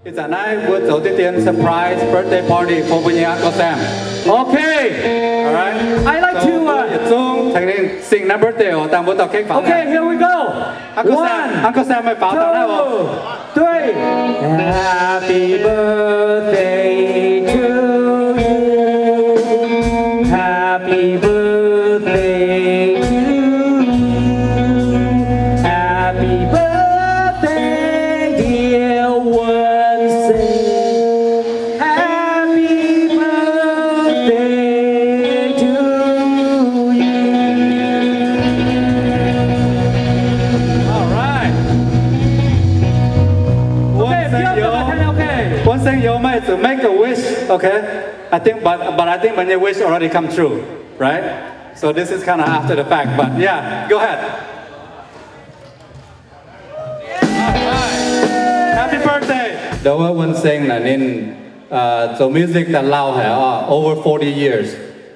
Ih zanc naaiv mbuo zoux diqv dien surprise birthday party for mbuo nyei Uncle Sam. Okay. All right. I like to, uh, yietc zungv tengx ninh sing naaiv birthday oc, dangh mbuo dorh cake faaux. Okay, here we go. Uncle Sam, Uncle Sam, meih faaux dangh naaiv oc. Three. Happy birthday to you. Happy birthday to you. Happy birthday, dear Wen Sing. Happy birthday to you. All right. Okay, Wen Sing, you okay? Wen Sing, you may to make a wish, okay? I think, but, but I think my wish already come true, right? So this is kinda after the fact, but yeah, go ahead. Happy birthday. Ndo wuov Wen Sing naaic ninh, uh, zoux music daaih lauh haic oc, over forty years.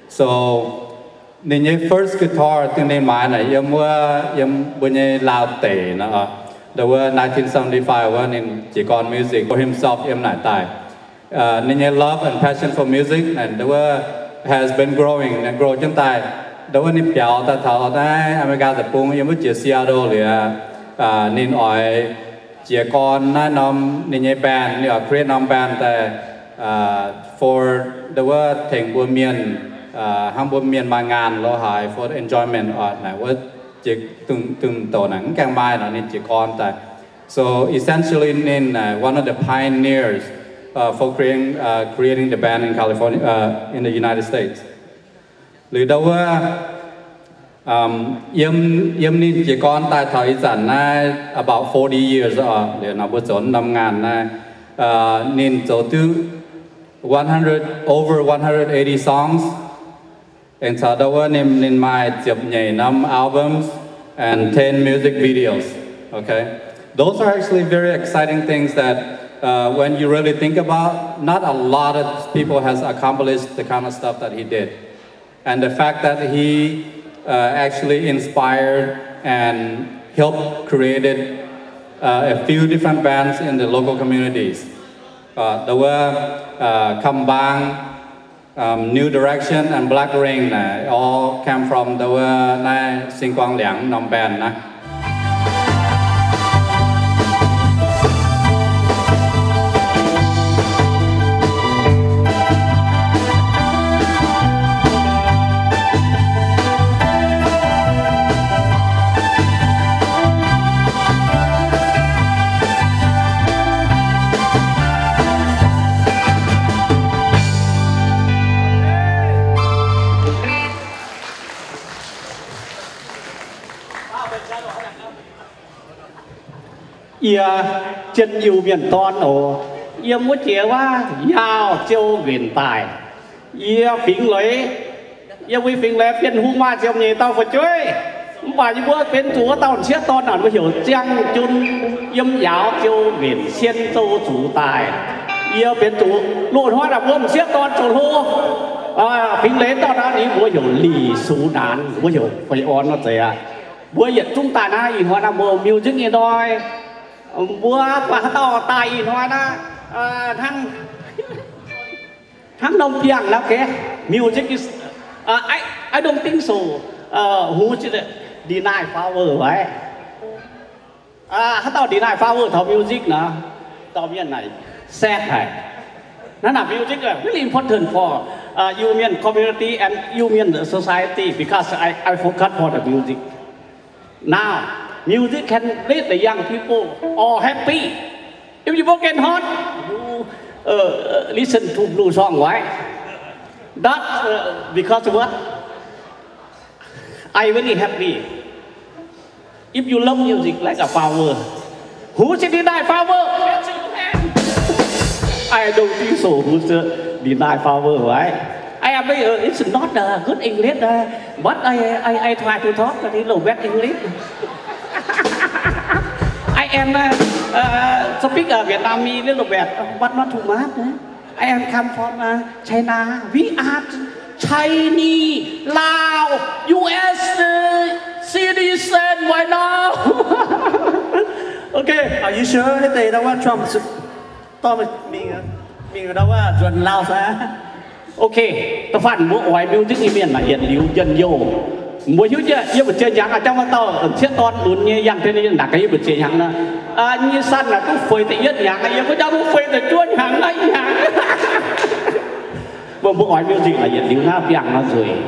So ninh nyei first guitar dongh ninh maaiz naaic yiem wuov, yiem mbuo nyei Laauv deic nor oc. Ndo wuov nineteen seventy-five wuov ninh jiez gorn music for himself yiem naaic daaih. Uh, ninh nyei love and passion for music and the work has been growing and grow jienv daaih. The work ninh biaux daaih taux naaiv America deic-bung yiem wuov jiex Seattle liuz, uh, ninh oix jiez gorn naaiv norm ninh nyei band, ninh oix create norm band daaih, uh, for the work tengx mbuo mienh, uh, hnangv mbuo mienh maaih ngaanh lo haaix for enjoyment oc. Naaic wuov jiex dongh, dongh douc naaic mv gaengh maaih nor ninh jiez gorn daaih. So essentially, ninh, uh, one of the pioneers, uh, for creating, uh, creating the band in California, uh, in the United States. Liuz ndo wuov, um, yiem, yiem ninh jiez gorn daaih taux ih zanc naaiv about forty years oc, liuz nor mbuo zoux norm ngaanh naaiv, uh, ninh zoux duqv one hundred, over one hundred eighty songs. Aengx caux ndo wuov ninh, ninh maaih ziepc nyeic norm albums and ten music videos. Okay? Those are actually very exciting things that, uh, when you really think about, not a lot of people has accomplished the kind of stuff that he did. And the fact that he, uh, actually inspired and helped created, uh, a few different bands in the local communities. Uh, ndo wuov, uh, Kham Bang, um, New Direction and Black Rain naaic all came from ndo wuov naaiv Sing Guang Liangx norm band naaiv. Yie jienv Iu-Mienh dorn oc. Yiem wuov jiex wuov nyaauh ziou nqenc daaih. Yie fingx leiz, yie mbuo fingx leiz Bienh Hungh maaih ziepc nyeic dauh fu'jueiv. Mv baac yie mbuo benx zuqc wuov dauh m'sieqv dorn naaic mbuo heuc Ziangh Jun, yiem nyaauh ziou nqenc sien zou zuqc daaih. Yie benx zuqc loz-hnoi naaic mbuo m'sieqv dorn zoux hlo. Fingx leiz dauh naaic ninh mbuo heuc Lih Sux Naanx, mbuo heuc feix orn nor zeiz aqv. Mbuo yietc zungv daaih naaiv ih hnoi naaiv mbuo music nyei hnoi. Mbuo baac haaix dauh daaih ih hnoi naaiv, hnangv, hnangv norm biangh naaiv, okay? Music is, I, I don't think so. Who should deny Flower, right? Haaix dauh deny Flower taux music nor, dauh mienh naaic sad haic. Naaiv naaic music really important for Iu Mien community and Iu Mien society because I, I focus for the music. Now, music can make the young people all happy. If you broken heart, you, uh, uh, listen to blue song, right? That, uh, because what? I very happy. If you love music like a Flower, who should deny Flower? I don't think so. Who should deny Flower, right? I am, uh, it's not a good English, uh, but I, I, I try to talk a little bad English. I am, uh, uh, speak, uh, Vietnamese little bad, but not too much, eh? I am come from, uh, China. We are Chinese, Lao, U S, uh, citizen right now. Okay. Are you sure? Haaix deix ndo wuov Trump Dorh mingh, mingh ndau wuov nzuonx Laauh saah? Ok, da'faanh mbuo oix music nyei mienh naaic yietc liuz njien-youh. Mbuo hiuv jienv yie mbu'ziex hnyangx jangv maaih dauh sieqv dorn lunx nyei yangh deix naaic gaax yie mbu'ziex hnyangx nor. Nyei sanh naaic duqv feix da'yietv hnyangx, yie gorngv jauv duqv feix da'juov hnyangx naaiv hnyangx. Mbuo, mbuo oix music naaic yietc liuz naaiv biangh nor nzueic.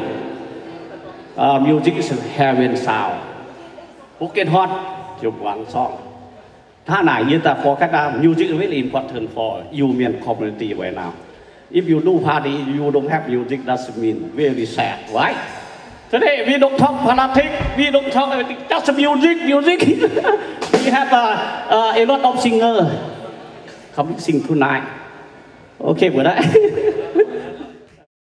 Music is heaven sound. Broken heart, ziouc muangx song. Hnangv naaic yie daaih forget music is very important for Iu-Mienh community right now. If you do party, you don't have music, that's mean very sad, right? Today we don't talk politics, we don't talk anything, just music, music. We have a, a, a lot of singer coming sing tonight. Ok, mbuo naaiv